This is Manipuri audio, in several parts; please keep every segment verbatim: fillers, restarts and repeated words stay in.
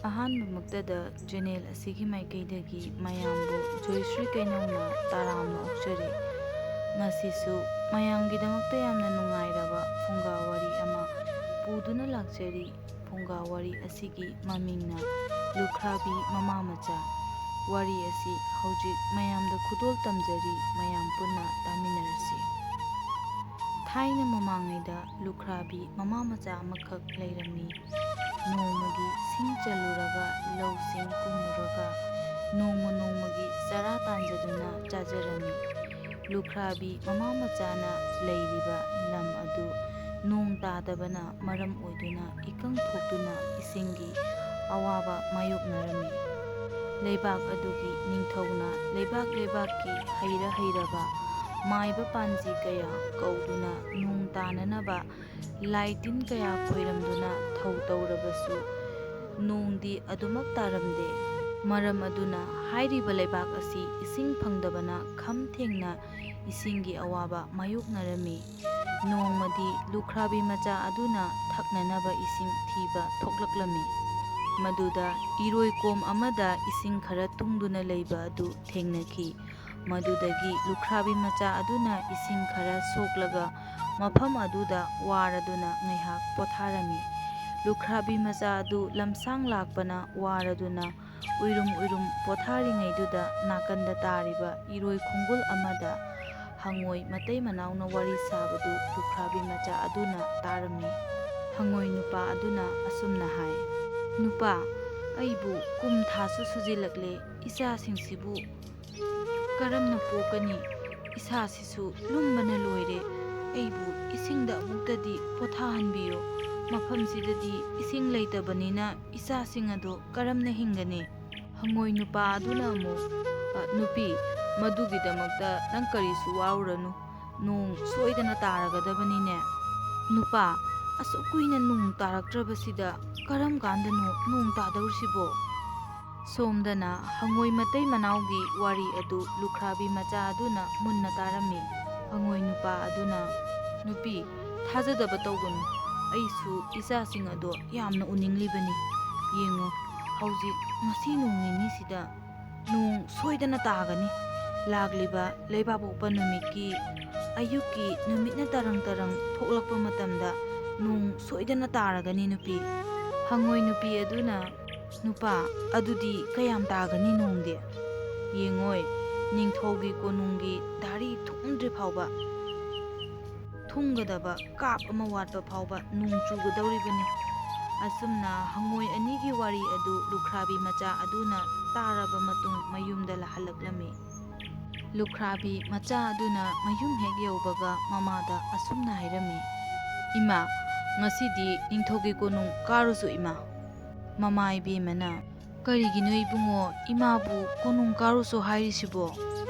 ꯑꯍꯥꯟꯕꯃꯛꯇꯗ ꯆꯦꯅꯦꯜ ꯑꯁꯤꯒꯤ ꯃꯥꯏꯀꯩꯗꯒꯤ ꯃꯌꯥꯝꯕꯨ ꯖꯣꯏꯁ꯭ꯔꯤ ꯀꯩꯅꯧꯅ ꯇꯔꯥꯝꯅ ꯑꯣꯛꯆꯔꯤ꯫ ꯉꯁꯤꯁꯨ ꯃꯌꯥꯝꯒꯤꯗꯃꯛꯇ ꯌꯥꯝꯅ ꯅꯨꯡꯉꯥꯏꯔꯕ ꯐꯨꯡꯒꯥ ꯋꯥꯔꯤ ꯑꯃ ꯄꯨꯗꯨꯅ ꯂꯥꯛꯆꯔꯤ꯫ ꯐꯨꯡꯒꯥ ꯋꯥꯔꯤ ꯑꯁꯤꯒꯤ ꯃꯃꯤꯡꯅ ꯂꯨꯈ꯭ꯔꯥꯕꯤ ꯃꯃꯥ ꯃꯆꯥ꯫ ꯋꯥꯔꯤ ꯑꯁꯤ ꯍꯧꯖꯤꯛ ꯃꯌꯥꯝꯗ ꯈꯨꯗꯣꯜ ꯇꯝꯖꯔꯤ, ꯃꯌꯥꯝ ꯄꯨꯟꯅ ꯇꯥꯃꯤꯟꯅꯔꯁꯤ꯫ ꯊꯥꯏꯅ ꯃꯃꯥꯡꯉꯩꯗ ꯂꯨꯈ꯭ꯔꯥꯕꯤ ꯃꯃꯥ ꯃꯆꯥ ꯑꯃꯈꯛ ꯂꯩꯔꯝꯃꯤ꯫ ꯅꯣꯡꯃꯗꯤ ꯁꯤꯡ ꯆꯜꯂꯨꯔꯒ ꯂꯧꯁꯤꯡ ꯀꯨꯝꯃꯨꯔꯒ ꯅꯣꯡꯃ ꯅꯣꯡꯃꯒꯤ ꯆꯔꯥ ꯇꯥꯟꯖꯗꯨꯅ ꯆꯥꯖꯔꯝꯃꯤ꯫ ꯂꯨꯈ꯭ꯔꯥꯕꯤ ꯃꯃꯥ ꯃꯆꯥꯅ ꯂꯩꯔꯤꯕ ꯂꯝ ꯑꯗꯨ ꯅꯣꯡ ꯇꯥꯗꯕꯅ ꯃꯔꯝ ꯑꯣꯏꯗꯨꯅ ꯏꯀꯪ ꯊꯣꯛꯇꯨꯅ ꯏꯁꯤꯡꯒꯤ ꯑꯋꯥꯕ ꯃꯥꯌꯣꯛꯅꯔꯝꯃꯤ꯫ ꯂꯩꯕꯥꯛ ꯑꯗꯨꯒꯤ ꯅꯤꯡꯊꯧꯅ ꯂꯩꯕꯥꯛ ꯂꯩꯕꯥꯛꯀꯤ ꯍꯩꯔ ꯍꯩꯔꯕ ꯃꯥꯏꯕ ꯄꯥꯟꯖꯤ ꯀꯌꯥ ꯀꯧꯗꯨꯅ ꯅꯣꯡ ꯇꯥꯅꯅꯕ ꯂꯥꯏ ꯇꯤꯟ ꯀꯌꯥ ꯈꯣꯏꯔꯝꯗꯨꯅ ꯊꯧ ꯇꯧꯔꯕꯁꯨ ꯅꯣꯡꯗꯤ ꯑꯗꯨꯃꯛ ꯇꯥꯔꯝꯗꯦ꯫ ꯃꯔꯝ ꯑꯗꯨꯅ ꯍꯥꯏꯔꯤꯕ ꯂꯩꯕꯥꯛ ꯑꯁꯤ ꯏꯁꯤꯡ ꯐꯪꯗꯕꯅ ꯈꯝ ꯊꯦꯡꯅ ꯏꯁꯤꯡꯒꯤ ꯑꯋꯥꯕ ꯃꯥꯌꯣꯛꯅꯔꯝꯃꯤ꯫ ꯅꯣꯡꯃꯗꯤ ꯂꯨꯈ꯭ꯔꯥꯕꯤ ꯃꯆꯥ ꯑꯗꯨꯅ ꯊꯛꯅꯅꯕ ꯏꯁꯤꯡ ꯊꯤꯕ ꯊꯣꯛꯂꯛꯂꯝꯃꯤ꯫ ꯃꯗꯨꯗ ꯏꯔꯣꯏ ꯀꯣꯝ ꯑꯃꯗ ꯏꯁꯤꯡ ꯈꯔ ꯇꯨꯡꯗꯨꯅ ꯂꯩꯕ ꯑꯗꯨ ꯊꯦꯡꯅꯈꯤ꯫ ꯃꯗꯨꯗꯒꯤ ꯂꯨꯈ꯭ꯔꯥꯕꯤ ꯃꯆꯥ ꯑꯗꯨꯅ ꯏꯁꯤꯡ ꯈꯔ ꯁꯣꯛꯂꯒ ꯃꯐꯝ ꯑꯗꯨꯗ ꯋꯥꯔꯗꯨꯅ ꯉꯥꯏꯍꯥꯛ ꯄꯣꯊꯥꯔꯝꯃꯤ꯫ ꯂꯨꯈ꯭ꯔꯥꯕꯤ ꯃꯆꯥ ꯑꯗꯨ ꯂꯝꯁꯥꯡ ꯂꯥꯛꯄꯅ ꯋꯥꯔꯗꯨꯅ ꯎꯏꯔꯨꯝ ꯎꯏꯔꯨꯝ ꯄꯣꯊꯥꯔꯤꯉꯩꯗꯨꯗ ꯅꯥꯀꯟꯗ ꯇꯥꯔꯤꯕ ꯏꯔꯣꯏ ꯈꯣꯡꯒꯨꯜ ꯑꯃꯗ ꯍꯪꯉꯣꯏ ꯃꯇꯩ ꯃꯅꯥꯎꯅ ꯋꯥꯔꯤ ꯁꯥꯕꯗꯨ ꯂꯨꯈ꯭ꯔꯥꯕꯤ ꯃꯆꯥ ꯑꯗꯨꯅ ꯇꯥꯔꯝꯃꯤ꯫ ꯍꯪꯉꯣꯏ ꯅꯨꯄꯥ ꯑꯗꯨꯅ ꯑꯁꯨꯝꯅ ꯍꯥꯏ, "ꯅꯨꯄꯥ, ꯑꯩꯕꯨ ꯀꯨꯝ ꯊꯥꯁꯨ ꯁꯨꯖꯤꯜꯂꯛꯂꯦ, ꯏꯆꯥꯁꯤꯡꯁꯤꯕꯨ ꯀꯔꯝꯅ ꯄꯣꯛꯀꯅꯤ? ꯏꯁꯥꯁꯤꯁꯨ ꯂꯨꯝꯕꯅ ꯂꯣꯏꯔꯦ꯫ ꯑꯩꯕꯨ ꯏꯁꯤꯡꯗ ꯑꯃꯨꯛꯇꯗꯤ ꯄꯣꯊꯥꯍꯟꯕꯤꯌꯨ꯫ ꯃꯐꯝꯁꯤꯗꯗꯤ ꯏꯁꯤꯡ ꯂꯩꯇꯕꯅꯤꯅ ꯏꯆꯥꯁꯤꯡ ꯑꯗꯣ ꯀꯔꯝꯅ ꯍꯤꯡꯒꯅꯤ?" ꯍꯪꯉꯣꯏ ꯅꯨꯄꯥ ꯑꯗꯨꯅ ꯑꯃꯨꯛ, "ꯑ, ꯅꯨꯄꯤ, ꯃꯗꯨꯒꯤꯗꯃꯛꯇ ꯅꯪ ꯀꯔꯤꯁꯨ ꯋꯥꯔꯨꯔꯅꯨ꯫ ꯅꯣꯡ ꯁꯣꯏꯗꯅ ꯇꯥꯔꯒꯗꯕꯅꯤꯅꯦ꯫ ꯅꯨꯄꯥ, ꯑꯁꯨꯛ ꯀꯨꯏꯅ ꯅꯣꯡ ꯇꯥꯔꯛꯇ꯭ꯔꯕꯁꯤꯗ ꯀꯔꯝ ꯀꯥꯟꯗꯅꯣ ꯅꯣꯡ ꯇꯥꯗꯧꯔꯤꯁꯤꯕꯣ?" ꯁꯣꯝꯗꯅ ꯍꯪꯉꯣꯏ ꯃꯇꯩ ꯃꯅꯥꯎꯒꯤ ꯋꯥꯔꯤ ꯑꯗꯨ ꯂꯨꯈ꯭ꯔꯥꯕꯤ ꯃꯆꯥ ꯑꯗꯨꯅ ꯃꯨꯟꯅ ꯇꯥꯔꯝꯃꯤ꯫ ꯍꯪꯉꯣꯏ ꯅꯨꯄꯥ ꯑꯗꯨꯅ, "ꯅꯨꯄꯤ, ꯊꯥꯖꯗꯕ ꯇꯧꯒꯅꯨ꯫ ꯑꯩꯁꯨ ꯏꯆꯥꯁꯤꯡ ꯑꯗꯣ ꯌꯥꯝꯅ ꯎꯅꯤꯡꯂꯤꯕꯅꯤ꯫ ꯌꯦꯡꯉꯨ, ꯍꯧꯖꯤꯛ ꯉꯁꯤ ꯅꯣꯡ ꯅꯤꯅꯤꯁꯤꯗ ꯅꯣꯡ ꯁꯣꯏꯗꯅ ꯇꯥꯒꯅꯤ꯫ ꯂꯥꯛꯂꯤꯕ ꯂꯩꯕꯥꯛꯄꯣꯛꯄ ꯅꯨꯃꯤꯠꯀꯤ ꯑꯌꯨꯛꯀꯤ ꯅꯨꯃꯤꯠꯅ ꯇꯔꯪ ꯇꯔꯪ ꯊꯣꯛꯂꯛꯄ ꯃꯇꯝꯗ ꯅꯣꯡ ꯁꯣꯏꯗꯅ ꯇꯥꯔꯒꯅꯤ ꯅꯨꯄꯤ꯫ ꯍꯪꯉꯣꯏ ꯅꯨꯄꯤ ꯑꯗꯨꯅ, "ꯅꯨꯄꯥ, ꯑꯗꯨꯗꯤ ꯀꯌꯥꯝ ꯇꯥꯒꯅꯤ ꯅꯣꯡꯗꯤ? ꯌꯦꯡꯉꯣꯏ, ꯅꯤꯡꯊꯧꯒꯤ ꯀꯣꯅꯨꯡꯒꯤ ꯗꯥꯔꯤ ꯊꯨꯝꯗ꯭ꯔꯤ ꯐꯥꯎꯕ, ꯊꯨꯝꯒꯗꯕ ꯀꯥꯞ ꯑꯃ ꯋꯥꯠꯄ ꯐꯥꯎꯕ ꯅꯣꯡ ꯆꯨꯒꯗꯧꯔꯤꯕꯅꯤ"꯫ ꯑꯁꯨꯝꯅ ꯍꯪꯉꯣꯏ ꯑꯅꯤꯒꯤ ꯋꯥꯔꯤ ꯑꯗꯨ ꯂꯨꯈ꯭ꯔꯥꯕꯤ ꯃꯆꯥ ꯑꯗꯨꯅ ꯇꯥꯔꯕ ꯃꯇꯨꯡ ꯃꯌꯨꯝꯗ ꯍꯜꯂꯛꯂꯝꯃꯤ꯫ ꯂꯨꯈ꯭ꯔꯥꯕꯤ ꯃꯆꯥ ꯑꯗꯨꯅ ꯃꯌꯨꯝ ꯍꯦꯛ ꯌꯧꯕꯒ ꯃꯃꯥꯗ ꯑꯁꯨꯝꯅ ꯍꯥꯏꯔꯝꯃꯤ, "ꯏꯃꯥ, ꯉꯁꯤꯗꯤ ꯅꯤꯡꯊꯧꯒꯤ ꯀꯣꯅꯨꯡ ꯀꯥꯔꯨꯁꯨ ꯏꯃꯥ"꯫ ꯃꯃꯥ ꯏꯕꯦꯝꯃꯅ, "ꯀꯔꯤꯒꯤꯅꯣ ꯏꯕꯨꯡꯉꯣ, ꯏꯃꯥꯕꯨ ꯀꯣꯅꯨꯡ ꯀꯥꯔꯨꯁꯨ ꯍꯥꯏꯔꯤꯁꯤꯕꯣ?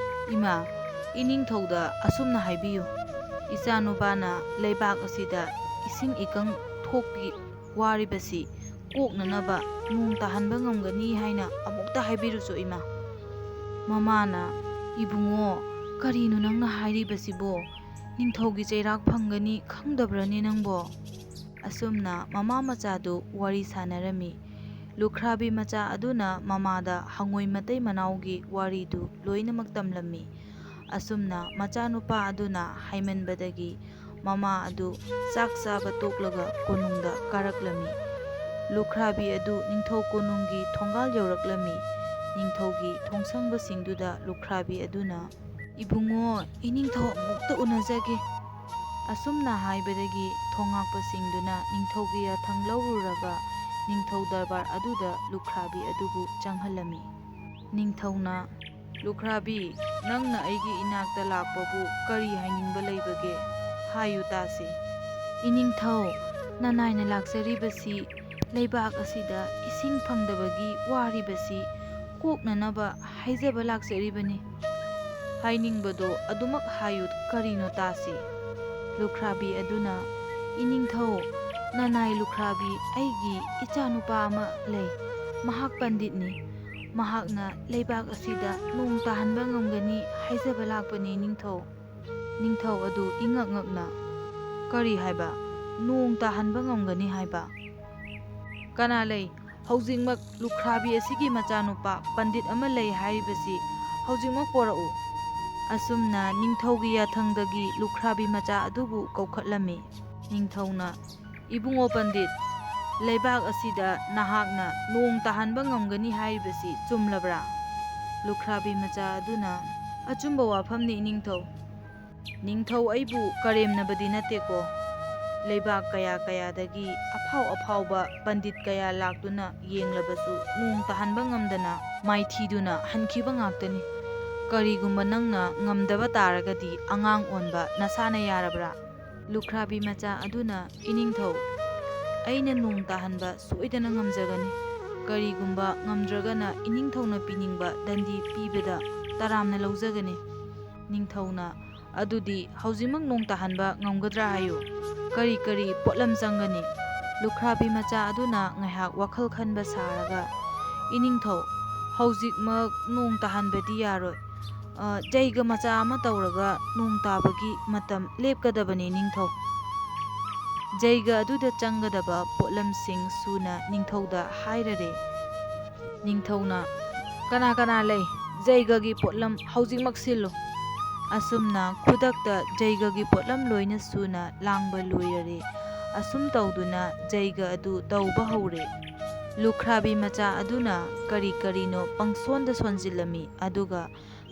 ꯏꯃꯥ, ꯏꯅꯤꯡꯊꯧꯗ ꯑꯁꯨꯝꯅ ꯍꯥꯏꯕꯤꯌꯨ, ꯏꯆꯥꯅꯨꯄꯥꯅ ꯂꯩꯕꯥꯛ ꯑꯁꯤꯗ ꯏꯁꯤꯡ ꯏꯀꯪ ꯊꯣꯛꯄꯤ ꯋꯥꯔꯤꯕꯁꯤ ꯀꯣꯛꯅꯅꯕ ꯅꯣꯡ ꯇꯥꯍꯟꯕ ꯉꯝꯒꯅꯤ ꯍꯥꯏꯅ ꯑꯃꯨꯛꯇ ꯍꯥꯏꯕꯤꯔꯨꯆꯣ ꯏꯃꯥ"꯫ ꯃꯃꯥꯅ, "ꯏꯕꯨꯡꯉꯣ, ꯀꯔꯤꯅꯣ ꯅꯪꯅ ꯍꯥꯏꯔꯤꯕꯁꯤꯕꯣ? ꯅꯤꯡꯊꯧꯒꯤ ꯆꯩꯔꯥꯛ ꯐꯪꯒꯅꯤ ꯈꯪꯗꯕ꯭ꯔꯅꯦ ꯅꯪꯕꯣ?" ꯑꯁꯨꯝꯅ ꯃꯃꯥ ꯃꯆꯥꯗꯨ ꯋꯥꯔꯤ ꯁꯥꯟꯅꯔꯝꯃꯤ꯫ ꯂꯨꯈ꯭ꯔꯥꯕꯤ ꯃꯆꯥ ꯑꯗꯨꯅ ꯃꯃꯥꯗ ꯍꯪꯉꯣꯏ ꯃꯇꯩ ꯃꯅꯥꯎꯒꯤ ꯋꯥꯔꯤꯗꯨ ꯂꯣꯏꯅꯃꯛ ꯇꯝꯂꯝꯃꯤ꯫ ꯑꯁꯨꯝꯅ ꯃꯆꯥꯅꯨꯄꯥ ꯑꯗꯨꯅ ꯍꯥꯏꯃꯟꯕꯗꯒꯤ ꯃꯃꯥ ꯑꯗꯨ ꯆꯥꯛ ꯆꯥꯕ ꯇꯣꯛꯂꯒ ꯀꯣꯅꯨꯡꯗ ꯀꯥꯔꯛꯂꯝꯃꯤ꯫ ꯂꯨꯈ꯭ꯔꯥꯕꯤ ꯑꯗꯨ ꯅꯤꯡꯊꯧ ꯀꯣꯅꯨꯡꯒꯤ ꯊꯣꯡꯒꯥꯜ ꯌꯧꯔꯛꯂꯝꯃꯤ꯫ ꯅꯤꯡꯊꯧꯒꯤ ꯊꯣꯡꯁꯪꯕꯁꯤꯡꯗꯨꯗ ꯂꯨꯈ꯭ꯔꯥꯕꯤ ꯑꯗꯨꯅ, "ꯏꯕꯨꯡꯉꯣ, ꯏꯅꯤꯡꯊꯧ ꯑꯃꯨꯛꯇ ꯎꯅꯖꯒꯦ"꯫ ꯑꯁꯨꯝꯅ ꯍꯥꯏꯕꯗꯒꯤ ꯊꯣꯡꯉꯥꯛꯄꯁꯤꯡꯗꯨꯅ ꯅꯤꯡꯊꯧꯒꯤ ꯌꯥꯊꯪ ꯂꯧꯔꯨꯔꯒ ꯅꯤꯡꯊꯧ ꯗꯔꯕꯥꯔ ꯑꯗꯨꯗ ꯂꯨꯈ꯭ꯔꯥꯕꯤ ꯑꯗꯨꯕꯨ ꯆꯪꯍꯜꯂꯝꯃꯤ꯫ ꯅꯤꯡꯊꯧꯅ, "ꯂꯨꯈ꯭ꯔꯥꯕꯤ, ꯅꯪꯅ ꯑꯩꯒꯤ ꯏꯅꯥꯛꯇ ꯂꯥꯛꯄꯕꯨ ꯀꯔꯤ ꯍꯥꯏꯅꯤꯡꯕ ꯂꯩꯕꯒꯦ? ꯍꯥꯏꯌꯨ ꯇꯥꯁꯤ"꯫ "ꯏꯅꯤꯡꯊꯧ, ꯅꯅꯥꯏꯅ ꯂꯥꯛꯆꯔꯤꯕꯁꯤ ꯂꯩꯕꯥꯛ ꯑꯁꯤꯗ ꯏꯁꯤꯡ ꯐꯪꯗꯕꯒꯤ ꯋꯥꯔꯤꯕꯁꯤ ꯀꯣꯛꯅꯅꯕ ꯍꯥꯏꯖꯕ ꯂꯥꯛꯆꯔꯤꯕꯅꯤ"꯫ "ꯍꯥꯏꯅꯤꯡꯕꯗꯣ ꯑꯗꯨꯃꯛ ꯍꯥꯏꯌꯨ, ꯀꯔꯤꯅꯣ ꯇꯥꯁꯤ"꯫ ꯂꯨꯈ꯭ꯔꯥꯕꯤ ꯑꯗꯨꯅ, "ꯏꯅꯤꯡꯊꯧ, ꯅꯅꯥꯏ ꯂꯨꯈ꯭ꯔꯥꯕꯤ ꯑꯩꯒꯤ ꯏꯆꯥꯅꯨꯄꯥ ꯑꯃ ꯂꯩ꯫ ꯃꯍꯥꯛ ꯄꯟꯗꯤꯠꯅꯤ꯫ ꯃꯍꯥꯛꯅ ꯂꯩꯕꯥꯛ ꯑꯁꯤꯗ ꯅꯣꯡ ꯇꯥꯍꯟꯕ ꯉꯝꯒꯅꯤ ꯍꯥꯏꯖꯕ ꯂꯥꯛꯄꯅꯤ ꯅꯤꯡꯊꯧ"꯫ ꯅꯤꯡꯊꯧ ꯑꯗꯨ ꯏꯉꯛ ꯉꯛꯅ, "ꯀꯔꯤ ꯍꯥꯏꯕ? ꯅꯣꯡ ꯇꯥꯍꯟꯕ ꯉꯝꯒꯅꯤ ꯍꯥꯏꯕ? ꯀꯅꯥ ꯂꯩ? ꯍꯧꯖꯤꯛꯃꯛ ꯂꯨꯈ꯭ꯔꯥꯕꯤ ꯑꯁꯤꯒꯤ ꯃꯆꯥꯅꯨꯄꯥ ꯄꯟꯗꯤꯠ ꯑꯃ ꯂꯩ ꯍꯥꯏꯔꯤꯕꯁꯤ ꯍꯧꯖꯤꯛꯃꯛ ꯄꯣꯔꯛꯎ꯫ ꯑꯁꯨꯝꯅ ꯅꯤꯡꯊꯧꯒꯤ ꯌꯥꯊꯪꯗꯒꯤ ꯂꯨꯈ꯭ꯔꯥꯕꯤ ꯃꯆꯥ ꯑꯗꯨꯕꯨ ꯀꯧꯈꯠꯂꯝꯃꯤ꯫ ꯅꯤꯡꯊꯧꯅ, "ꯏꯕꯨꯡꯉꯣ ꯄꯟꯗꯤꯠ, ꯂꯩꯕꯥꯛ ꯑꯁꯤꯗ ꯅꯍꯥꯛꯅ ꯅꯣꯡ ꯇꯥꯍꯟꯕ ꯉꯝꯒꯅꯤ ꯍꯥꯏꯔꯤꯕꯁꯤ ꯆꯨꯝꯂꯕ꯭ꯔꯥ?" ꯂꯨꯈ꯭ꯔꯥꯕꯤ ꯃꯆꯥ ꯑꯗꯨꯅ, "ꯑꯆꯨꯝꯕ ꯋꯥꯐꯝꯅꯤ ꯏꯅꯤꯡꯊꯧ꯫ ꯅꯤꯡꯊꯧ ꯑꯩꯕꯨ ꯀꯔꯦꯝꯅꯕꯗꯤ ꯅꯠꯇꯦꯀꯣ꯫ ꯂꯩꯕꯥꯛ ꯀꯌꯥ ꯀꯌꯥꯗꯒꯤ ꯑꯐꯥꯎ ꯑꯐꯥꯎꯕ ꯄꯟꯗꯤꯠ ꯀꯌꯥ ꯂꯥꯛꯇꯨꯅ ꯌꯦꯡꯂꯕꯁꯨ ꯅꯣꯡ ꯇꯥꯍꯟꯕ ꯉꯝꯗꯅ ꯃꯥꯏꯊꯤꯗꯨꯅ ꯍꯟꯈꯤꯕ ꯉꯥꯛꯇꯅꯤ꯫ ꯀꯔꯤꯒꯨꯝꯕ ꯅꯪꯅ ꯉꯝꯗꯕ ꯇꯥꯔꯒꯗꯤ ꯑꯉꯥꯡ ꯑꯣꯟꯕ ꯅꯁꯥꯅ ꯌꯥꯔꯕ꯭ꯔꯥ?" ꯂꯨꯈ꯭ꯔꯥꯕꯤ ꯃꯆꯥ ꯑꯗꯨꯅ, "ꯏꯅꯤꯡꯊꯧ, ꯑꯩꯅ ꯅꯣꯡ ꯇꯥꯍꯟꯕ ꯁꯣꯏꯗꯅ ꯉꯝꯖꯒꯅꯤ꯫ ꯀꯔꯤꯒꯨꯝꯕ ꯉꯝꯗ꯭ꯔꯒꯅ ꯏꯅꯤꯡꯊꯧꯅ ꯄꯤꯅꯤꯡꯕ ꯗꯟꯗꯤ ꯄꯤꯕꯗ ꯇꯔꯥꯝꯅ ꯂꯧꯖꯒꯅꯤ꯫" ꯅꯤꯡꯊꯧꯅ, "ꯑꯗꯨꯗꯤ ꯍꯧꯖꯤꯛꯃꯛ ꯅꯣꯡ ꯇꯥꯍꯟꯕ ꯉꯝꯒꯗ꯭ꯔꯥ ꯍꯥꯏꯌꯨ꯫ ꯀꯔꯤ ꯀꯔꯤ ꯄꯣꯠꯂꯝ ꯆꯪꯒꯅꯤ?" ꯂꯨꯈ꯭ꯔꯥꯕꯤ ꯃꯆꯥ ꯑꯗꯨꯅ ꯉꯥꯏꯍꯥꯛ ꯋꯥꯈꯜ ꯈꯟꯕ ꯁꯥꯔꯒ, "ꯏꯅꯤꯡꯊꯧ, ꯍꯧꯖꯤꯛꯃꯛ ꯅꯣꯡ ꯇꯥꯍꯟꯕꯗꯤ ꯌꯥꯔꯣꯏ꯫ ꯑ, ꯖꯩꯒ ꯃꯆꯥ ꯑꯃ ꯇꯧꯔꯒ ꯅꯣꯡ ꯇꯥꯕꯒꯤ ꯃꯇꯝ ꯂꯦꯞꯀꯗꯕꯅꯤ ꯅꯤꯡꯊꯧ꯫" ꯖꯩꯒ ꯑꯗꯨꯗ ꯆꯪꯒꯗꯕ ꯄꯣꯠꯂꯝꯁꯤꯡ ꯁꯨꯅ ꯅꯤꯡꯊꯧꯗ ꯍꯥꯏꯔꯔꯦ꯫ ꯅꯤꯡꯊꯧꯅ, "ꯀꯅꯥ ꯀꯅꯥ ꯂꯩ? ꯖꯩꯒꯒꯤ ꯄꯣꯠꯂꯝ ꯍꯧꯖꯤꯛꯃꯛ ꯁꯤꯜꯂꯨ꯫" ꯑꯁꯨꯝꯅ ꯈꯨꯗꯛꯇ ꯖꯩꯒꯒꯤ ꯄꯣꯠꯂꯝ ꯂꯣꯏꯅ ꯁꯨꯅ ꯂꯥꯡꯕ ꯂꯣꯏꯔꯔꯦ꯫ ꯑꯁꯨꯝ ꯇꯧꯗꯨꯅ ꯖꯩꯒ ꯑꯗꯨ ꯇꯧꯕ ꯍꯧꯔꯦ꯫ ꯂꯨꯈ꯭ꯔꯥꯕꯤ ꯃꯆꯥ ꯑꯗꯨꯅ ꯀꯔꯤ ꯀꯔꯤꯅꯣ ꯄꯪꯁꯣꯟꯗ ꯁꯣꯟꯖꯤꯜꯂꯝꯃꯤ, ꯑꯗꯨꯒ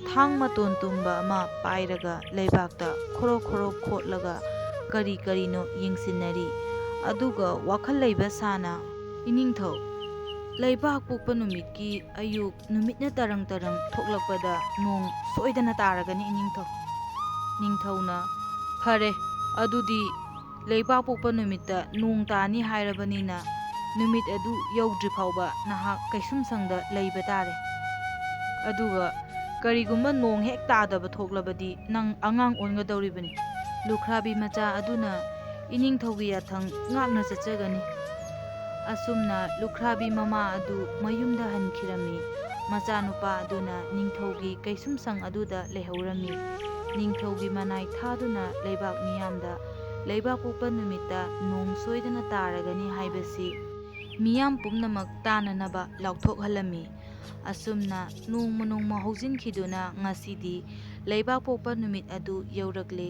ꯊꯥꯡ ꯃꯇꯣꯟ ꯇꯨꯝꯕ ꯑꯃ ꯄꯥꯏꯔꯒ ꯂꯩꯕꯥꯛꯇ ꯈꯣꯔꯣ ꯈꯣꯔꯣ ꯈꯣꯠꯂꯒ ꯀꯔꯤ ꯀꯔꯤꯅꯣ ꯌꯦꯡꯁꯤꯟꯅꯔꯤ꯫ ꯑꯗꯨꯒ ꯋꯥꯈꯜ ꯂꯩꯕ ꯁꯥꯅ, "ꯏꯅꯤꯡꯊꯧ, ꯂꯩꯕꯥꯛ ꯄꯣꯛꯄ ꯅꯨꯃꯤꯠꯀꯤ ꯑꯌꯨꯛ ꯅꯨꯃꯤꯠꯅ ꯇꯔꯪ ꯇꯔꯪ ꯊꯣꯛꯂꯛꯄꯗ ꯅꯣꯡ ꯁꯣꯏꯗꯅ ꯇꯥꯔꯒꯅꯤ ꯏꯅꯤꯡꯊꯧ꯫" ꯅꯤꯡꯊꯧꯅ, "ꯐꯔꯦ, ꯑꯗꯨꯗꯤ ꯂꯩꯕꯥꯛ ꯄꯣꯛꯄ ꯅꯨꯃꯤꯠꯇ ꯅꯣꯡ ꯇꯥꯅꯤ ꯍꯥꯏꯔꯕꯅꯤꯅ ꯅꯨꯃꯤꯠ ꯑꯗꯨ ꯌꯧꯗ꯭ꯔꯤ ꯐꯥꯎꯕ ꯅꯍꯥꯛ ꯀꯩꯁꯨꯝꯁꯪꯗ ꯂꯩꯕ ꯇꯥꯔꯦ꯫ ꯑꯗꯨꯒ ꯀꯔꯤꯒꯨꯝꯕ ꯅꯣꯡ ꯍꯦꯛ ꯇꯥꯗꯕ ꯊꯣꯛꯂꯕꯗꯤ ꯅꯪ ꯑꯉꯥꯡ ꯑꯣꯟꯒꯗꯧꯔꯤꯕꯅꯤ꯫" ꯂꯨꯈ꯭ꯔꯥꯕꯤ ꯃꯆꯥ ꯑꯗꯨꯅ ꯏꯅꯤꯡꯊꯧꯒꯤ ꯌꯥꯊꯪ ꯉꯥꯛꯅ ꯆꯠꯆꯒꯅꯤ꯫ ꯑꯁꯨꯝꯅ ꯂꯨꯈ꯭ꯔꯥꯕꯤ ꯃꯃꯥ ꯑꯗꯨ ꯃꯌꯨꯝꯗ ꯍꯟꯈꯤꯔꯝꯃꯤ꯫ ꯃꯆꯥꯅꯨꯄꯥ ꯑꯗꯨꯅ ꯅꯤꯡꯊꯧꯒꯤ ꯀꯩꯁꯨꯝꯁꯪ ꯑꯗꯨꯗ ꯂꯩꯍꯧꯔꯝꯃꯤ꯫ ꯅꯤꯡꯊꯧꯒꯤ ꯃꯅꯥꯏ ꯊꯥꯗꯨꯅ ꯂꯩꯕꯥꯛ ꯃꯤꯌꯥꯝꯗ ꯂꯩꯕꯥꯛ ꯄꯣꯛꯄ ꯅꯨꯃꯤꯠꯇ ꯅꯣꯡ ꯁꯣꯏꯗꯅ ꯇꯥꯔꯒꯅꯤ ꯍꯥꯏꯕꯁꯤ ꯃꯤꯌꯥꯝ ꯄꯨꯝꯅꯃꯛ ꯇꯥꯅꯅꯕ ꯂꯥꯎꯊꯣꯛꯍꯜꯂꯝꯃꯤ꯫ ꯑꯁꯨꯝꯅ ꯅꯣꯡꯃ ꯅꯣꯡꯃ ꯍꯧꯖꯤꯟꯈꯤꯗꯨꯅ ꯉꯁꯤꯗꯤ ꯂꯩꯕꯥꯛꯄꯣꯛꯄ ꯅꯨꯃꯤꯠ ꯑꯗꯨ ꯌꯧꯔꯛꯂꯦ꯫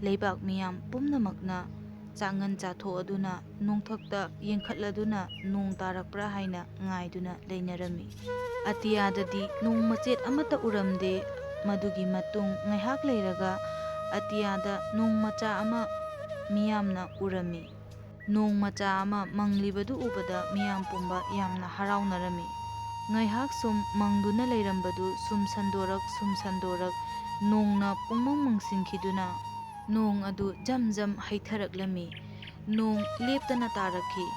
ꯂꯩꯕꯥꯛ ꯃꯤꯌꯥꯝ ꯄꯨꯝꯅꯃꯛꯅ ꯆꯥꯡꯉꯟ ꯆꯥꯊꯣꯛꯑꯗꯨꯅ ꯅꯣꯡꯊꯛꯇ ꯌꯦꯡꯈꯠꯂꯗꯨꯅ ꯅꯣꯡ ꯇꯥꯔꯛꯄ꯭ꯔꯥ ꯍꯥꯏꯅ ꯉꯥꯏꯗꯨꯅ ꯂꯩꯅꯔꯝꯃꯤ꯫ ꯑꯇꯤꯌꯥꯗꯗꯤ ꯅꯣꯡ ꯃꯆꯦꯠ ꯑꯃꯠꯇ ꯎꯔꯝꯗꯦ꯫ ꯃꯗꯨꯒꯤ ꯃꯇꯨꯡ ꯉꯥꯏꯍꯥꯛ ꯂꯩꯔꯒ ꯑꯇꯤꯌꯥꯗ ꯅꯣꯡ ꯃꯆꯥ ꯑꯃ ꯃꯤꯌꯥꯝꯅ ꯎꯔꯝꯃꯤ꯫ ꯅꯣꯡ ꯃꯆꯥ ꯑꯃ ꯃꯪꯂꯤꯕꯗꯨ ꯎꯕꯗ ꯃꯤꯌꯥꯝ ꯄꯨꯝꯕ ꯌꯥꯝꯅ ꯍꯔꯥꯎꯅꯔꯝꯃꯤ꯫ ꯉꯥꯏꯍꯥꯛ ꯁꯨꯝ ꯃꯪꯗꯨꯅ ꯂꯩꯔꯝꯕꯗꯨ ꯁꯨꯝ ꯁꯟꯗꯣꯔꯛ, ꯁꯨꯝ ꯁꯟꯗꯣꯔꯛ, ꯅꯣꯡꯅ ꯄꯨꯡꯃꯪ ꯃꯪꯁꯤꯟꯈꯤꯗꯨꯅ ꯅꯣꯡ ꯑꯗꯨ ꯖꯝ ꯖꯝ ꯍꯩꯊꯔꯛꯂꯝꯃꯤ꯫ ꯅꯣꯡ ꯂꯦꯞꯇꯅ ꯇꯥꯔꯛꯈꯤ꯫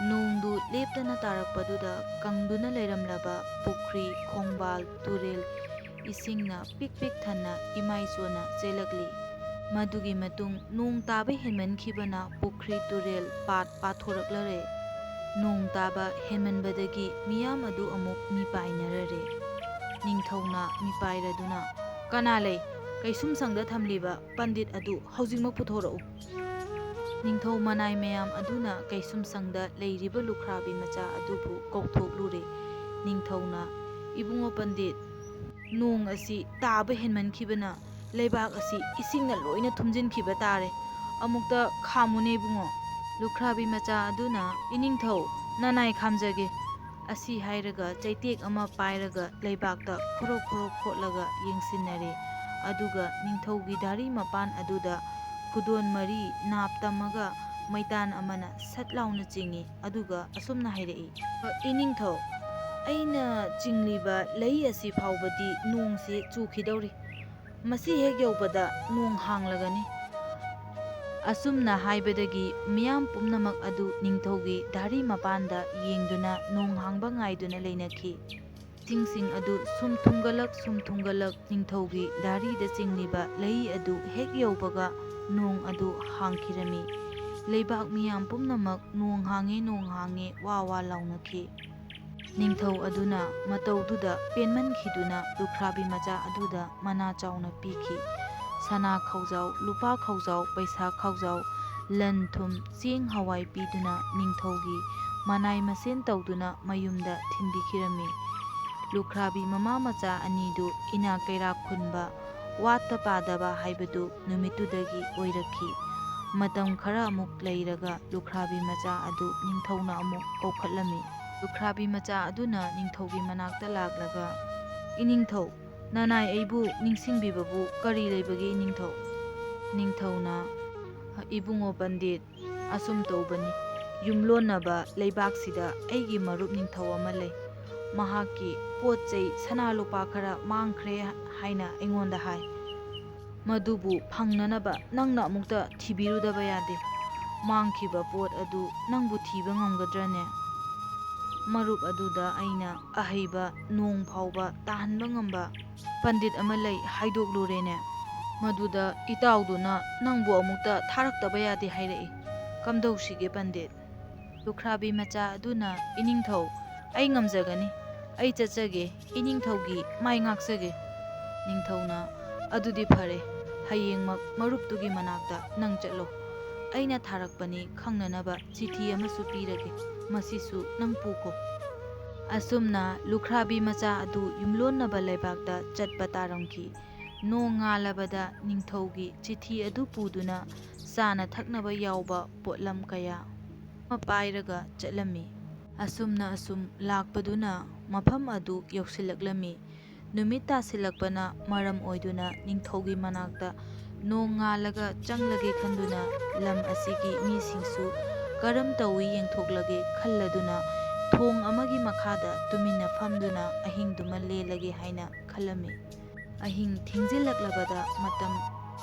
ꯅꯣꯡꯗꯨ ꯂꯦꯞꯇꯅ ꯇꯥꯔꯛꯄꯗꯨꯗ ꯀꯪꯗꯨꯅ ꯂꯩꯔꯝꯂꯕ ꯄꯨꯈ꯭ꯔꯤ, ꯈꯣꯡꯕꯥꯜ, ꯇꯨꯔꯦꯜ, ꯏꯁꯤꯡꯅ ꯄꯤꯛ ꯄꯤꯛ ꯊꯟꯅ ꯏꯃꯥꯏ ꯆꯣꯟꯅ ꯆꯦꯜꯂꯛꯂꯤ꯫ ꯃꯗꯨꯒꯤ ꯃꯇꯨꯡ ꯅꯣꯡ ꯇꯥꯕ ꯍꯦꯟꯃꯟꯈꯤꯕꯅ ꯄꯨꯈ꯭ꯔꯤ, ꯇꯨꯔꯦꯜ, ꯄꯥꯠ ꯄꯥꯊꯣꯔꯛꯂꯔꯦ꯫ ꯅꯣꯡ ꯇꯥꯕ ꯍꯦꯟꯃꯟꯕꯗꯒꯤ ꯃꯤꯌꯥꯝ ꯑꯗꯨ ꯑꯃꯨꯛ ꯃꯤꯄꯥꯏꯅꯔꯔꯦ꯫ ꯅꯤꯡꯊꯧꯅ ꯃꯤꯄꯥꯏꯔꯗꯨꯅ, "ꯀꯅꯥ ꯂꯩ? ꯀꯩꯁꯨꯝꯁꯪꯗ ꯊꯝꯂꯤꯕ ꯄꯟꯗꯤꯠ ꯑꯗꯨ ꯍꯧꯖꯤꯛꯃꯛ ꯄꯨꯊꯣꯔꯛꯎ!" ꯅꯤꯡꯊꯧ ꯃꯅꯥꯏ ꯃꯌꯥꯝ ꯑꯗꯨꯅ ꯀꯩꯁꯨꯝꯁꯪꯗ ꯂꯩꯔꯤꯕ ꯂꯨꯈ꯭ꯔꯥꯕꯤ ꯃꯆꯥ ꯑꯗꯨꯕꯨ ꯀꯧꯊꯣꯛꯂꯨꯔꯦ꯫ ꯅꯤꯡꯊꯧꯅ, "ꯏꯕꯨꯡꯉꯣ ꯄꯟꯗꯤꯠ, ꯅꯣꯡ ꯑꯁꯤ ꯇꯥꯕ ꯍꯦꯟꯃꯟꯈꯤꯕꯅ ꯂꯩꯕꯥꯛ ꯑꯁꯤ ꯏꯁꯤꯡꯅ ꯂꯣꯏꯅ ꯊꯨꯝꯖꯤꯟꯈꯤꯕ ꯇꯥꯔꯦ꯫ ꯑꯃꯨꯛꯇ ꯈꯥꯝꯃꯨꯅꯦ ꯏꯕꯨꯡꯉꯣ!" ꯂꯨꯈ꯭ꯔꯥꯕꯤ ꯃꯆꯥ ꯑꯗꯨꯅ, "ꯏꯅꯤꯡꯊꯧ, ꯅꯅꯥꯏ ꯈꯥꯝꯖꯒꯦ!" ꯑꯁꯤ ꯍꯥꯏꯔꯒ ꯆꯩꯇꯦꯛ ꯑꯃ ꯄꯥꯏꯔꯒ ꯂꯩꯕꯥꯛꯇ ꯈꯣꯔꯣꯛ ꯈꯣꯔꯣꯛ ꯈꯣꯠꯂꯒ ꯌꯦꯡꯁꯤꯟꯅꯔꯦ꯫ ꯑꯗꯨꯒ ꯅꯤꯡꯊꯧꯒꯤ ꯙꯥꯔꯤ ꯃꯄꯥꯟ ꯑꯗꯨꯗ ꯈꯨꯗꯣꯟ ꯃꯔꯤ ꯅꯥꯞ ꯇꯝꯃꯒ ꯃꯩꯇꯥꯟ ꯑꯃꯅ ꯁꯠ ꯂꯥꯎꯅ ꯆꯤꯡꯏ꯫ ꯑꯗꯨꯒ ꯑꯁꯨꯝꯅ ꯍꯥꯏꯔꯛꯏ, "ꯏꯅꯤꯡꯊꯧ, ꯑꯩꯅ ꯆꯤꯡꯂꯤꯕ ꯂꯩ ꯑꯁꯤ ꯐꯥꯎꯕꯗꯤ ꯅꯣꯡꯁꯤ ꯆꯨꯈꯤꯗꯧꯔꯤ꯫ ꯃꯁꯤ ꯍꯦꯛ ꯌꯧꯕꯗ ꯅꯣꯡ ꯍꯥꯡꯂꯒꯅꯤ꯫" ꯑꯁꯨꯝꯅ ꯍꯥꯏꯕꯗꯒꯤ ꯃꯤꯌꯥꯝ ꯄꯨꯝꯅꯃꯛ ꯑꯗꯨ ꯅꯤꯡꯊꯧꯒꯤ ꯙꯥꯔꯤ ꯃꯄꯥꯟꯗ ꯌꯦꯡꯗꯨꯅ ꯅꯣꯡ ꯍꯥꯡꯕ ꯉꯥꯏꯗꯨꯅ ꯂꯩꯅꯈꯤ꯫ ꯆꯤꯡꯁꯤꯡ ꯑꯗꯨ ꯁꯨꯝ ꯊꯨꯡꯒꯠꯂꯛ, ꯁꯨꯝ ꯊꯨꯡꯒꯠꯂꯛ, ꯅꯤꯡꯊꯧꯒꯤ ꯙꯥꯔꯤꯗ ꯆꯤꯡꯂꯤꯕ ꯂꯩ ꯑꯗꯨ ꯍꯦꯛ ꯌꯧꯕꯒ ꯅꯣꯡ ꯑꯗꯨ ꯍꯥꯡꯈꯤꯔꯝꯃꯤ꯫ ꯂꯩꯕꯥꯛ ꯃꯤꯌꯥꯝ ꯄꯨꯝꯅꯃꯛ, "ꯅꯣꯡ ꯍꯥꯡꯉꯦ, ꯅꯣꯡ ꯍꯥꯡꯉꯦ," ꯋꯥ ꯋꯥ ꯂꯥꯎꯅꯈꯤ꯫ ꯅꯤꯡꯊꯧ ꯑꯗꯨꯅ ꯃꯇꯧꯗꯨꯗ ꯄꯦꯟꯃꯟꯈꯤꯗꯨꯅ ꯂꯨꯈ꯭ꯔꯥꯕꯤ ꯃꯆꯥ ꯑꯗꯨꯗ ꯃꯅꯥ ꯆꯥꯎꯅ ꯄꯤꯈꯤ꯫ ꯁꯅꯥ ꯈꯥꯎꯖꯥꯎ, ꯂꯨꯄꯥ ꯈꯥꯎꯖꯥꯎ, ꯄꯩꯁꯥ ꯈꯥꯎꯖꯥꯎ, ꯂꯟ ꯊꯨꯝ, ꯆꯦꯡ ꯍꯋꯥꯏ ꯄꯤꯗꯨꯅ ꯅꯤꯡꯊꯧꯒꯤ ꯃꯅꯥꯏ ꯃꯁꯦꯟ ꯇꯧꯗꯨꯅ ꯃꯌꯨꯝꯗ ꯊꯤꯟꯕꯤꯈꯤꯔꯝꯃꯤ꯫ ꯂꯨꯈ꯭ꯔꯥꯕꯤ ꯃꯃꯥ ꯃꯆꯥ ꯑꯅꯤꯗꯨ ꯏꯅꯥꯛ ꯀꯩꯔꯥꯛ ꯈꯨꯟꯕ, ꯋꯥꯠꯇ ꯄꯥꯗꯕ ꯍꯥꯏꯕꯗꯨ ꯅꯨꯃꯤꯠꯇꯨꯗꯒꯤ ꯑꯣꯏꯔꯛꯈꯤ꯫ ꯃꯇꯝ ꯈꯔ ꯑꯃꯨꯛ ꯂꯩꯔꯒ ꯂꯨꯈ꯭ꯔꯥꯕꯤ ꯃꯆꯥ ꯑꯗꯨ ꯅꯤꯡꯊꯧꯅ ꯑꯃꯨꯛ ꯀꯧꯈꯠꯂꯝꯃꯤ꯫ ꯂꯨꯈ꯭ꯔꯥꯕꯤ ꯃꯆꯥ ꯑꯗꯨꯅ ꯅꯤꯡꯊꯧꯒꯤ ꯃꯅꯥꯛꯇ ꯂꯥꯛꯂꯒ, "ꯏꯅꯤꯡꯊꯧ, ꯅꯅꯥꯏ ꯑꯩꯕꯨ ꯅꯤꯡꯁꯤꯡꯕꯤꯕꯕꯨ ꯀꯔꯤ ꯂꯩꯕꯒꯦ ꯏꯅꯤꯡꯊꯧ?" ꯅꯤꯡꯊꯧꯅ, "ꯏꯕꯨꯡꯉꯣ ꯄꯟꯗꯤꯠ, ꯑꯁꯨꯝ ꯇꯧꯕꯅꯤ, ꯌꯨꯝꯂꯣꯟꯅꯕ ꯂꯩꯕꯥꯛꯁꯤꯗ ꯑꯩꯒꯤ ꯃꯔꯨꯞ ꯅꯤꯡꯊꯧ ꯑꯃ ꯂꯩ꯫ ꯃꯍꯥꯛꯀꯤ ꯄꯣꯠ ꯆꯩ ꯁꯅꯥ ꯂꯨꯄꯥ ꯈꯔ ꯃꯥꯡꯈ꯭ꯔꯦ ꯍꯥꯏꯅ ꯑꯩꯉꯣꯟꯗ ꯍꯥꯏ꯫ ꯃꯗꯨꯕꯨ ꯐꯪꯅꯅꯕ ꯅꯪꯅ ꯑꯃꯨꯛꯇ ꯊꯤꯕꯤꯔꯨꯗꯕ ꯌꯥꯗꯦ꯫ ꯃꯥꯡꯈꯤꯕ ꯄꯣꯠ ꯑꯗꯨ ꯅꯪꯕꯨ ꯊꯤꯕ ꯉꯝꯒꯗ꯭ꯔꯅꯦ? ꯃꯔꯨꯞ ꯑꯗꯨꯗ ꯑꯩꯅ ꯑꯍꯩꯕ ꯅꯣꯡ ꯐꯥꯎꯕ ꯇꯥꯍꯟꯕ ꯉꯝꯕ ꯄꯟꯗꯤꯠ ꯑꯃ ꯂꯩ ꯍꯥꯏꯗꯣꯛꯂꯨꯔꯦꯅꯦ꯫ ꯃꯗꯨꯗ ꯏꯇꯥꯎꯗꯨꯅ ꯅꯪꯕꯨ ꯑꯃꯨꯛꯇ ꯊꯥꯔꯛꯇꯕ ꯌꯥꯗꯦ ꯍꯥꯏꯔꯛꯏ꯫ ꯀꯝꯗꯧꯁꯤꯒꯦ ꯄꯟꯗꯤꯠ?" ꯂꯨꯈ꯭ꯔꯥꯕꯤ ꯃꯆꯥ ꯑꯗꯨꯅ, "ꯏꯅꯤꯡꯊꯧ, ꯑꯩ ꯉꯝꯖꯒꯅꯤ꯫ ꯑꯩ ꯆꯠꯆꯒꯦ꯫ ꯏꯅꯤꯡꯊꯧꯒꯤ ꯃꯥꯏ ꯉꯥꯛꯆꯒꯦ꯫" ꯅꯤꯡꯊꯧꯅ, "ꯑꯗꯨꯗꯤ ꯐꯔꯦ, ꯍꯌꯦꯡꯃꯛ ꯃꯔꯨꯞꯇꯨꯒꯤ ꯃꯅꯥꯛꯇ ꯅꯪ ꯆꯠꯂꯣ꯫ ꯑꯩꯅ ꯊꯥꯔꯛꯄꯅꯤ ꯈꯪꯅꯅꯕ ꯆꯤꯊꯤ ꯑꯃꯁꯨ ꯄꯤꯔꯒꯦ꯫ ꯃꯁꯤꯁꯨ ꯅꯪ ꯄꯨꯈꯣ꯫" ꯑꯁꯨꯝꯅ ꯂꯨꯈ꯭ꯔꯥꯕꯤ ꯃꯆꯥ ꯑꯗꯨ ꯌꯨꯝꯂꯣꯟꯅꯕ ꯂꯩꯕꯥꯛꯇ ꯆꯠꯄ ꯇꯥꯔꯝꯈꯤ꯫ ꯅꯣꯡ ꯉꯥꯜꯂꯕꯗ ꯅꯤꯡꯊꯧꯒꯤ ꯆꯤꯊꯤ ꯑꯗꯨ ꯄꯨꯗꯨꯅ ꯆꯥꯅ ꯊꯛꯅꯕ ꯌꯥꯎꯕ ꯄꯣꯠꯂꯝ ꯀꯌꯥ ꯑꯃ ꯄꯥꯏꯔꯒ ꯆꯠꯂꯝꯃꯤ꯫ ꯑꯁꯨꯝꯅ ꯑꯁꯨꯝ ꯂꯥꯛꯄꯗꯨꯅ ꯃꯐꯝ ꯑꯗꯨ ꯌꯧꯁꯤꯜꯂꯛꯂꯝꯃꯤ꯫ ꯅꯨꯃꯤꯠ ꯇꯥꯁꯤꯜꯂꯛꯄꯅ ꯃꯔꯝ ꯑꯣꯏꯗꯨꯅ ꯅꯤꯡꯊꯧꯒꯤ ꯃꯅꯥꯛꯇ ꯅꯣꯡ ꯉꯥꯜꯂꯒ ꯆꯪꯂꯒꯦ ꯈꯟꯗꯨꯅ ꯂꯝ ꯑꯁꯤꯒꯤ ꯃꯤꯁꯤꯡꯁꯨ ꯀꯔꯝ ꯇꯧꯏ ꯌꯦꯡꯊꯣꯛꯂꯒꯦ ꯈꯜꯂꯗꯨꯅ ꯊꯣꯡ ꯑꯃꯒꯤ ꯃꯈꯥꯗ ꯇꯨꯃꯤꯟꯅ ꯐꯝꯗꯨꯅ ꯑꯍꯤꯡꯗꯨꯃ ꯂꯦꯜꯂꯒꯦ ꯍꯥꯏꯅ ꯈꯜꯂꯝꯃꯤ꯫ ꯑꯍꯤꯡ ꯊꯦꯡꯖꯤꯜꯂꯛꯂꯕꯗ ꯃꯇꯝ,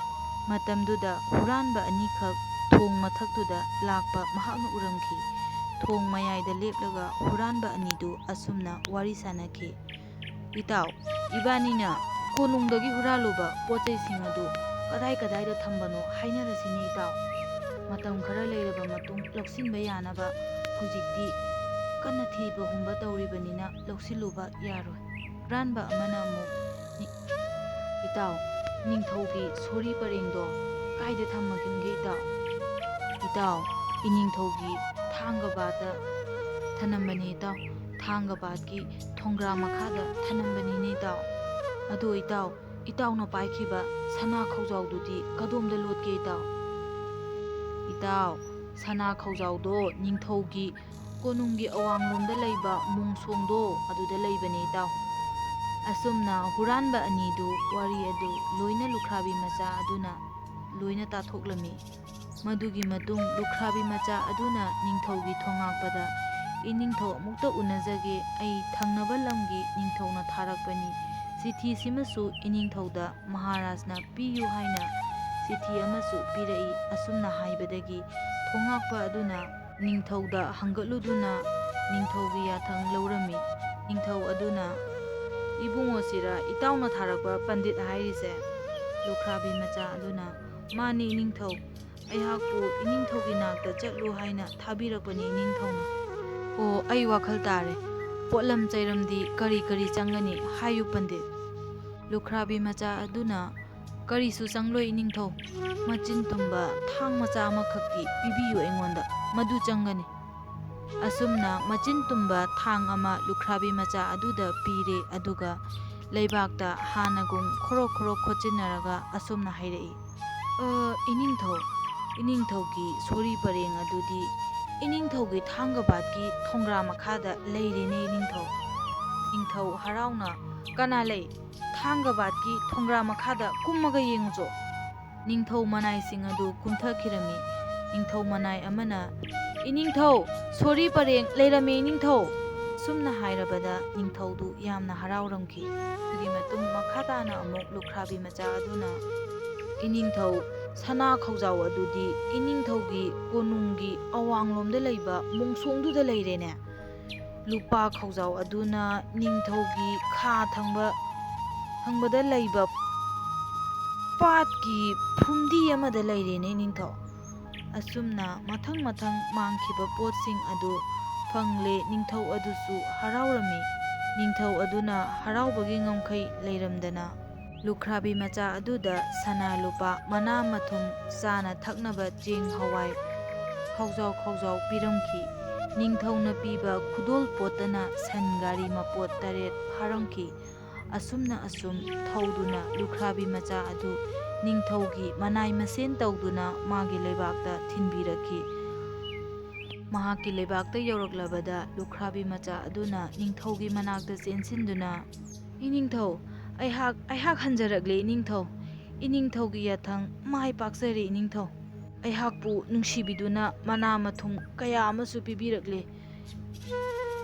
ꯃꯇꯝꯗꯨꯗ ꯍꯨꯔꯥꯟꯕ ꯑꯅꯤꯈꯛ ꯊꯣꯡ ꯃꯊꯛꯇꯨꯗ ꯂꯥꯛꯄ ꯃꯍꯥꯛꯅ ꯎꯔꯝꯈꯤ꯫ ꯊꯣꯡ ꯃꯌꯥꯏꯗ ꯂꯦꯞꯂꯒ ꯍꯨꯔꯥꯟꯕ ꯑꯅꯤꯗꯨ ꯑꯁꯨꯝꯅ ꯋꯥꯔꯤ ꯁꯥꯅꯈꯤ꯫ "ꯏꯇꯥꯎ, ꯏꯕꯥꯅꯤꯅ ꯀꯣꯅꯨꯡꯗꯒꯤ ꯍꯨꯔꯥꯜꯂꯨꯕ ꯄꯣꯠ ꯆꯩꯁꯤꯡ ꯑꯗꯨ ꯀꯗꯥꯏ ꯀꯗꯥꯏꯗ ꯊꯝꯕꯅꯣ ꯍꯥꯏꯅꯔꯁꯤꯅꯦ ꯏꯇꯥꯎ꯫ ꯃꯇꯝ ꯈꯔ ꯂꯩꯔꯕ ꯃꯇꯨꯡ ꯂꯧꯁꯤꯟꯕ ꯌꯥꯅꯕ ꯍꯧꯖꯤꯛꯇꯤ ꯀꯟꯅ ꯊꯤꯕ ꯍꯨꯝꯕ ꯇꯧꯔꯤꯕꯅꯤꯅ ꯂꯧꯁꯤꯜꯂꯨꯕ ꯌꯥꯔꯣꯏ꯫" ꯍꯨꯔꯥꯟꯕ ꯑꯃꯅ ꯑꯃꯨꯛ, "ꯅꯤ-, ꯏꯇꯥꯎ, ꯅꯤꯡꯊꯧꯒꯤ ꯁꯣꯔꯤ ꯄꯔꯦꯡꯗꯣ ꯀꯥꯏꯗ ꯊꯝꯃꯒꯦ ꯏꯇꯥꯎ?" "ꯏꯇꯥꯎ, ꯏꯅꯤꯡꯊꯧꯒꯤ ꯊꯥꯡꯒꯕꯥꯠꯇ ꯊꯅꯝꯕꯅꯤ ꯏꯇꯥꯎ꯫ ꯊꯥꯡꯒꯕꯥꯠꯀꯤ ꯊꯣꯡꯒ꯭ꯔꯥ ꯃꯈꯥꯗ ꯊꯅꯝꯕꯅꯤꯅꯦ ꯏꯇꯥꯎ꯫ ꯑꯗꯣ ꯏꯇꯥꯎ, ꯏꯇꯥꯎꯅ ꯄꯥꯏꯈꯤꯕ ꯁꯅꯥ ꯈꯧꯖꯥꯎꯗꯨꯗꯤ ꯀꯗꯣꯝꯗ ꯂꯣꯠꯀꯦ ꯏꯇꯥꯎ? ꯏꯇꯥꯎ, ꯁꯅꯥ ꯈꯧꯖꯥꯎꯗꯣ ꯅꯤꯡꯊꯧꯒꯤ ꯀꯣꯅꯨꯡꯒꯤ ꯑꯋꯥꯡꯂꯣꯝꯗ ꯂꯩꯕ ꯃꯣꯡꯁꯣꯡꯗꯣ ꯑꯗꯨꯗ ꯂꯩꯕꯅꯦ ꯏꯇꯥꯎ꯫ ꯑꯁꯨꯝꯅ ꯍꯨꯔꯥꯟꯕ ꯑꯅꯤꯗꯨ ꯋꯥꯔꯤ ꯑꯗꯨ ꯂꯣꯏꯅ ꯂꯨꯈ꯭ꯔꯥꯕꯤ ꯃꯆꯥ ꯑꯗꯨꯅ ꯂꯣꯏꯅ ꯇꯥꯊꯣꯛꯂꯝꯃꯤ꯫ ꯃꯗꯨꯒꯤ ꯃꯇꯨꯡ ꯂꯨꯈ꯭ꯔꯥꯕꯤ ꯃꯆꯥ ꯑꯗꯨꯅ ꯅꯤꯡꯊꯧꯒꯤ ꯊꯣꯉꯥꯛꯄꯗ, "ꯏꯅꯤꯡꯊꯧ ꯑꯃꯨꯛꯇ ꯎꯅꯖꯒꯦ, ꯑꯩ ꯊꯪꯅꯕ ꯂꯝꯒꯤ ꯅꯤꯡꯊꯧꯅ ꯊꯥꯔꯛꯄꯅꯤ꯫ ꯆꯤꯊꯤꯁꯤꯃꯁꯨ ꯏꯅꯤꯡꯊꯧꯗ ꯃꯍꯥꯔꯥꯖꯅ ꯄꯤꯌꯨ" ꯍꯥꯏꯅ ꯆꯤꯊꯤ ꯑꯃꯁꯨ ꯄꯤꯔꯛꯏ꯫ ꯑꯁꯨꯝꯅ ꯍꯥꯏꯕꯗꯒꯤ ꯊꯣꯉꯥꯛꯄ ꯑꯗꯨꯅ ꯅꯤꯡꯊꯧꯗ ꯍꯪꯒꯠꯂꯨꯗꯨꯅ ꯅꯤꯡꯊꯧꯒꯤ ꯌꯥꯊꯪ ꯂꯧꯔꯝꯃꯤ꯫ ꯅꯤꯡꯊꯧ ꯑꯗꯨꯅ, "ꯏꯕꯨꯡꯉꯣꯁꯤꯔ ꯏꯇꯥꯎꯅ ꯊꯥꯔꯛꯄ ꯄꯟꯗꯤꯠ ꯍꯥꯏꯔꯤꯁꯦ?" ꯂꯨꯈ꯭ꯔꯥꯕꯤ ꯃꯆꯥ ꯑꯗꯨꯅ, "ꯃꯥꯅꯤ ꯏꯅꯤꯡꯊꯧ, ꯑꯩꯍꯥꯛꯄꯨ ꯏꯅꯤꯡꯊꯧꯒꯤ ꯅꯥꯛꯇ ꯆꯠꯂꯨ ꯍꯥꯏꯅ ꯊꯥꯕꯤꯔꯛꯄꯅꯤ ꯏꯅꯤꯡꯊꯧꯅ꯫" "ꯑꯣ, ꯑꯩ ꯋꯥꯈꯜ ꯇꯥꯔꯦ꯫ ꯄꯣꯠꯂꯝ ꯆꯩꯔꯝꯗꯤ ꯀꯔꯤ ꯀꯔꯤ ꯆꯪꯒꯅꯤ ꯍꯥꯏꯌꯨ ꯄꯟꯗꯤꯠ?" ꯂꯨꯈ꯭ꯔꯥꯕꯤ ꯃꯆꯥ ꯑꯗꯨꯅ, "ꯀꯔꯤꯁꯨ ꯆꯪꯂꯣꯏ ꯏꯅꯤꯡꯊꯧ, ꯃꯆꯤꯟ ꯇꯨꯝꯕ ꯊꯥꯡ ꯃꯆꯥ ꯑꯃꯈꯛꯇꯤ ꯄꯤꯕꯤꯌꯨ ꯑꯩꯉꯣꯟꯗ, ꯃꯗꯨ ꯆꯪꯒꯅꯤ꯫" ꯑꯁꯨꯝꯅ ꯃꯆꯤꯟ ꯇꯨꯝꯕ ꯊꯥꯡ ꯑꯃ ꯂꯨꯈ꯭ꯔꯥꯕꯤ ꯃꯆꯥ ꯑꯗꯨꯗ ꯄꯤꯔꯦ, ꯑꯗꯨꯒ ꯂꯩꯕꯥꯛꯇ ꯍꯥꯟꯅꯒꯨꯝ ꯈꯣꯔꯣꯛ ꯈꯣꯔꯣꯛ ꯈꯣꯠꯆꯤꯟꯅꯔꯒ ꯑꯁꯨꯝꯅ ꯍꯥꯏꯔꯛꯏ, "ꯑ, ꯏꯅꯤꯡꯊꯧ, ꯏꯅꯤꯡꯊꯧꯒꯤ ꯁꯣꯔꯤ ꯄꯔꯦꯡ ꯑꯗꯨꯗꯤ ꯏꯅꯤꯡꯊꯧꯒꯤ ꯊꯥꯡꯒꯕꯥꯠꯀꯤ ꯊꯣꯡꯒ꯭ꯔꯥ ꯃꯈꯥꯗ ꯂꯩꯔꯦꯅꯦ ꯏꯅꯤꯡꯊꯧ꯫" ꯅꯤꯡꯊꯧ ꯍꯔꯥꯎꯅ, "ꯀꯅꯥ ꯂꯩ? ꯊꯥꯡꯒꯕꯥꯠꯀꯤ ꯊꯣꯡꯒ꯭ꯔꯥ ꯃꯈꯥꯗ ꯀꯨꯝꯃꯒ ꯌꯦꯡꯉꯨꯆꯣ꯫" ꯅꯤꯡꯊꯧ ꯃꯅꯥꯏꯁꯤꯡ ꯑꯗꯨ ꯀꯨꯝꯊꯈꯤꯔꯝꯃꯤ꯫ ꯅꯤꯡꯊꯧ ꯃꯅꯥꯏ ꯑꯃꯅ, "ꯏꯅꯤꯡꯊꯧ, ꯁꯣꯔꯤ ꯄꯔꯦꯡ ꯂꯩꯔꯝꯃꯤ ꯏꯅꯤꯡꯊꯧ!" ꯁꯨꯝꯅ ꯍꯥꯏꯔꯕꯗ ꯅꯤꯡꯊꯧꯗꯨ ꯌꯥꯝꯅ ꯍꯔꯥꯎꯔꯝꯈꯤ꯫ ꯑꯗꯨꯒꯤ ꯃꯇꯨꯡ ꯃꯈꯥ ꯇꯥꯅ ꯑꯃꯨꯛ ꯂꯨꯈ꯭ꯔꯥꯕꯤ ꯃꯆꯥ ꯑꯗꯨꯅ, "ꯏꯅꯤꯡꯊꯧ, ꯁꯅꯥ ꯈꯧꯖꯥꯎ ꯑꯗꯨꯗꯤ ꯏꯅꯤꯡꯊꯧꯒꯤ ꯀꯣꯅꯨꯡꯒꯤ ꯑꯋꯥꯡꯂꯣꯝꯗ ꯂꯩꯕ ꯃꯣꯡꯁꯣꯡꯗꯨꯗ ꯂꯩꯔꯦꯅꯦ꯫ ꯂꯨꯄꯥ ꯈꯧꯖꯥꯎ ꯑꯗꯨꯅ ꯅꯤꯡꯊꯧꯒꯤ ꯈꯥ ꯊꯪꯕ, ꯊꯪꯕꯗ ꯂꯩꯕ ꯄꯥꯠꯀꯤ ꯐꯨꯝꯗꯤ ꯑꯃꯗ ꯂꯩꯔꯦꯅꯦ ꯅꯤꯡꯊꯧ꯫" ꯑꯁꯨꯝꯅ ꯃꯊꯪ ꯃꯊꯪ ꯃꯥꯡꯈꯤꯕ ꯄꯣꯠꯁꯤꯡ ꯑꯗꯨ ꯐꯪꯂꯦ꯫ ꯅꯤꯡꯊꯧ ꯑꯗꯨꯁꯨ ꯍꯔꯥꯎꯔꯝꯃꯤ꯫ ꯅꯤꯡꯊꯧ ꯑꯗꯨꯅ ꯍꯔꯥꯎꯕꯒꯤ ꯉꯝꯈꯩ ꯂꯩꯔꯝꯗꯅ ꯂꯨꯈ꯭ꯔꯥꯕꯤ ꯃꯆꯥ ꯑꯗꯨꯗ ꯁꯅꯥ ꯂꯨꯄꯥ, ꯃꯅꯥ ꯃꯊꯨꯝ, ꯆꯥꯅ ꯊꯛꯅꯕ ꯆꯦꯡ ꯍꯋꯥꯏ, ꯈꯥꯎꯖꯥꯎ ꯈꯥꯎꯖꯥꯎ ꯄꯤꯔꯝꯈꯤ꯫ ꯅꯤꯡꯊꯧꯅ ꯄꯤꯕ ꯈꯨꯗꯣꯜ ꯄꯣꯠꯇꯅ ꯁꯟ ꯒꯥꯔꯤ ꯃꯄꯣꯠ ꯇꯔꯦꯠ ꯐꯥꯔꯝꯈꯤ꯫ ꯑꯁꯨꯝꯅ ꯑꯁꯨꯝ ꯊꯧꯗꯨꯅ ꯂꯨꯈ꯭ꯔꯥꯕꯤ ꯃꯆꯥ ꯑꯗꯨ ꯅꯤꯡꯊꯧꯒꯤ ꯃꯅꯥꯏ ꯃꯁꯦꯟ ꯇꯧꯗꯨꯅ ꯃꯥꯒꯤ ꯂꯩꯕꯥꯛꯇ ꯊꯤꯟꯕꯤꯔꯛꯈꯤ꯫ ꯃꯍꯥꯛꯀꯤ ꯂꯩꯕꯥꯛꯇ ꯌꯧꯔꯛꯂꯕꯗ ꯂꯨꯈ꯭ꯔꯥꯕꯤ ꯃꯆꯥ ꯑꯗꯨꯅ ꯅꯤꯡꯊꯧꯒꯤ ꯃꯅꯥꯛꯇ ꯆꯦꯟꯁꯤꯟꯗꯨꯅ, "ꯏꯅꯤꯡꯊꯧ, ꯑꯩꯍꯥꯛ, ꯑꯩꯍꯥꯛ ꯍꯟꯖꯔꯛꯂꯦ ꯏꯅꯤꯡꯊꯧ꯫ ꯏꯅꯤꯡꯊꯧꯒꯤ ꯌꯥꯊꯪ ꯃꯥꯏ ꯄꯥꯛꯆꯔꯦ ꯏꯅꯤꯡꯊꯧ꯫ ꯑꯩꯍꯥꯛꯄꯨ ꯅꯨꯡꯁꯤꯕꯤꯗꯨꯅ ꯃꯅꯥ ꯃꯊꯨꯝ ꯀꯌꯥ ꯑꯃꯁꯨ ꯄꯤꯕꯤꯔꯛꯂꯦ꯫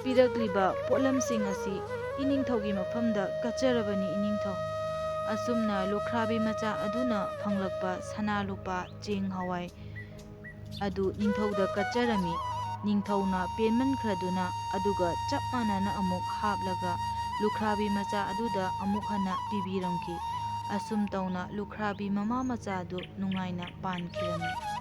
ꯄꯤꯔꯛꯂꯤꯕ ꯄꯣꯠꯂꯝꯁꯤꯡ ꯑꯁꯤ ꯏꯅꯤꯡꯊꯧꯒꯤ ꯃꯐꯝꯗ ꯀꯠꯆꯔꯕꯅꯤ ꯏꯅꯤꯡꯊꯧ"꯫ ꯑꯁꯨꯝꯅ ꯂꯨꯈ꯭ꯔꯥꯕꯤ ꯃꯆꯥ ꯑꯗꯨꯅ ꯐꯪꯂꯛꯄ ꯁꯅꯥ ꯂꯨꯄꯥ, ꯆꯦꯡ ꯍꯋꯥꯏ ꯑꯗꯨ ꯅꯤꯡꯊꯧꯗ ꯀꯠꯆꯔꯝꯃꯤ꯫ ꯅꯤꯡꯊꯧꯅ ꯄꯦꯟꯃꯟꯈ꯭ꯔꯗꯨꯅ ꯑꯗꯨꯒ ꯆꯞ ꯃꯥꯟꯅꯅ ꯑꯃꯨꯛ ꯍꯥꯞꯂꯒ ꯂꯨꯈ꯭ꯔꯥꯕꯤ ꯃꯆꯥ ꯑꯗꯨꯗ ꯑꯃꯨꯛ ꯍꯟꯅ ꯄꯤꯕꯤꯔꯝꯈꯤ꯫ ꯑꯁꯨꯝ ꯇꯧꯅ ꯂꯨꯈ꯭ꯔꯥꯕꯤ ꯃꯃꯥ ꯃꯆꯥ ꯑꯗꯨ ꯅꯨꯡꯉꯥꯏꯅ ꯄꯥꯟꯈꯤꯔꯝꯃꯤ꯫